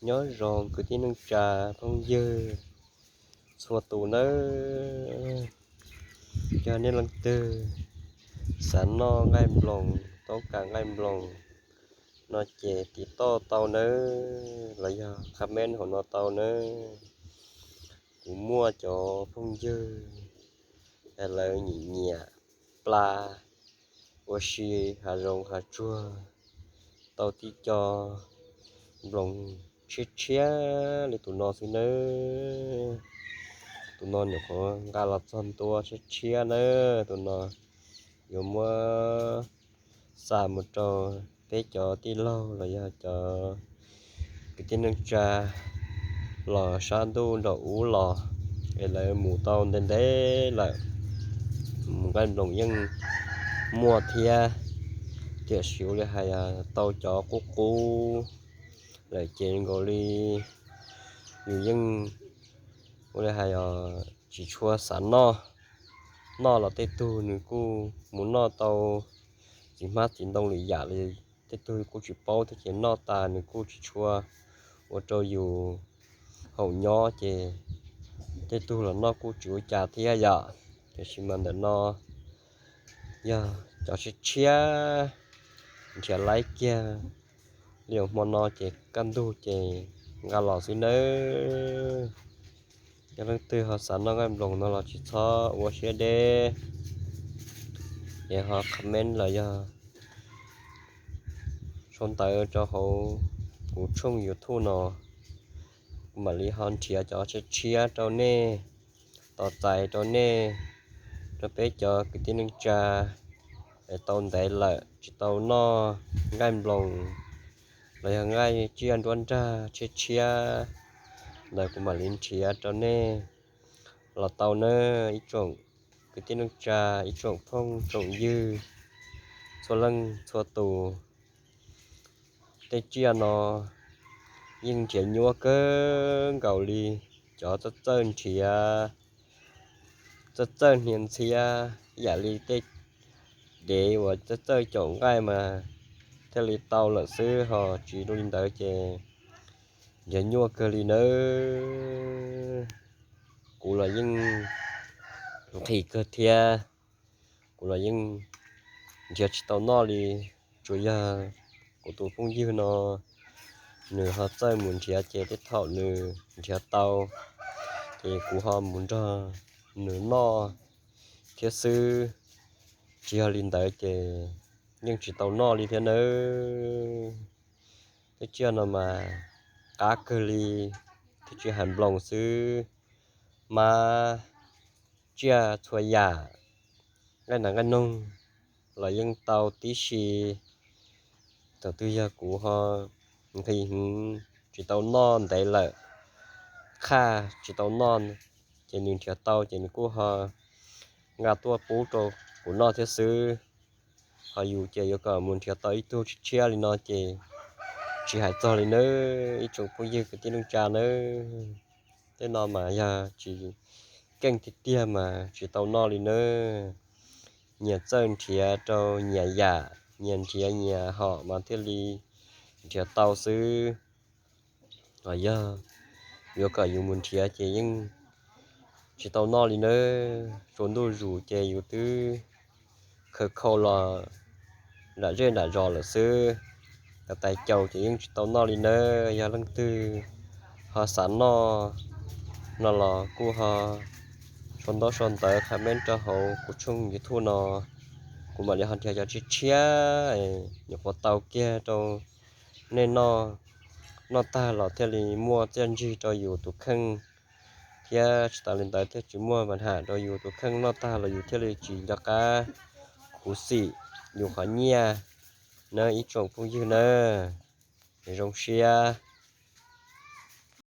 Nyob zoo kwv tij neej tsa phooj ywg txhua tus nawb. Yog nej leej twg xav noj nqaij nploos, toob kas nqaij nploos no ces tiv toj tau nawb, los yog comment hauv no tau nawb. Kuv muaj cov phooj ywg es lawv nyiam nyiam pla ua si hav zoov hav tsuag, tau tib co nploos tshiab tshiab li tus no xwb nawb. Tus no nyuam qhuav nqa los txog ntua tshiab tshiab nawb. Tus no yuav muab xa mus rau peb cov tij laug los yog cov kwv tij neej tsa los sab ntuj nraum ub los, es lawv mus tau ntev ntev lawm. Mus nqaij nploos yeej muaj thiab, tiam sis ua li hais tau cov qub qub lawm ces nkaus li yus yeej ua li hais tsis tshua xav noj. Noj los tej tug nws kuj mus noj tau txiv hmab txiv ntoo lwm yam li, tej tug kuj tsis paub thiab ces noj tas nws kuj tsis tshua ua rau yus haum nyob ces tej tug los noj kuj tsis ua cas thiab yom. Tiam sis mas ntawm no yog cov tshiab tshiab nrhiav laib kiag li hmo no ces kaj ntug ces nqa los xwb nawb. Yog leej twg ho xav noj nqaij nploos no los tsis txhob ua siab deb, es ho comment los yog sau ntawv rau hauv kuv tshooj YouTube no, kuv mam li ho nrhiav cov tshiab tshiab rau nej, tos txais rau nej, rau peb cov kwv tij neej tsa es tau ntev lawm tsis tau noj nqaij nploos los yog nqaij tsiaj nruab nrag tshiab tshiab ntawd kuv mam li nrhiav rau nej los tau nawb ib tsoom kwv tij neej tsa, ib tsoom phooj tsoom ywg txhua leej txhua tus. Tej tsiaj no yeej nrhiav nyuaj kawg nkaus li, cov txawj txawj nrhiav, txawj txawj hnia ntxhiab yam li tej dev uas txawj txawj caum nqaij mas thiaj li tau lawm xwb, ho tsis li ntawd ces nrhiav nyuaj kawg li nawb. Kuv los yeej nqhis kawg thiab, kuv los yeej nrhiav tsis tau noj li. Tsuas yog kuv tus phooj ywg no nws ho txawj mus nrhiav ces tej thaum nws nrhiav tau ces kuv ho mus nrog nws noj thiab xwb, tsis yog li ntawd ces yeej tsis tau noj li thiab nawb. Tej tsiaj no mas qab kawg li, thiab tsis hais nploos xwb, mab, tsiaj txhua yam, nqaij nas nqaij noog los yeej tau tib si. Thaum twg yog kuv ho nqhis heev tsis tau noj ntev lawm, qhaj tsis tau noj, ces nws nrhiav tau ces nws kuj ho nqa tuaj pub rau kuv noj thiab xwb. Ho yus ces yuav kom mus nrhiav tau ib tug tshiab tshiab li no ces tsis hais txog li nawb ib tsoom phooj ywg kwv tij neej tsa nawb. Tej no mas yog tsis keej tiag tiag mas tsis tau noj li nawb. Nyias txawj nrhiav rau nyias yam, nyias nrhiav nyias hom mas thiaj li nrhiav tau xwb. Yog yuav kom yus mus nrhiav ces yeej tsis tau noj li nawb. Tsaus ntuj zus ces yus twb khaws khau los nram zej nram zos lawm xwb. Tais caus ces yeej tsis tau noj li nawb. Yog leej twg ho xav noj no los kuj ho sau ntaub sau ntawv comment rau hauv kuv tshooj YouTube no, kuv mam li ho nrhiav cov tshiab tshiab nyuam qhuav tau kiag rau nej noj. Noj tag los thiaj li muaj txiaj ntsig rau yus tus kheej, thiab tsis tas li ntawd thiaj tsis muaj pab ham rau yus tus kheej. Noj tag los yus thiaj li tsis nco qab khuv xim yus qhov nyiaj nawb ib tsoom phooj ywg nawb. Zoo siab.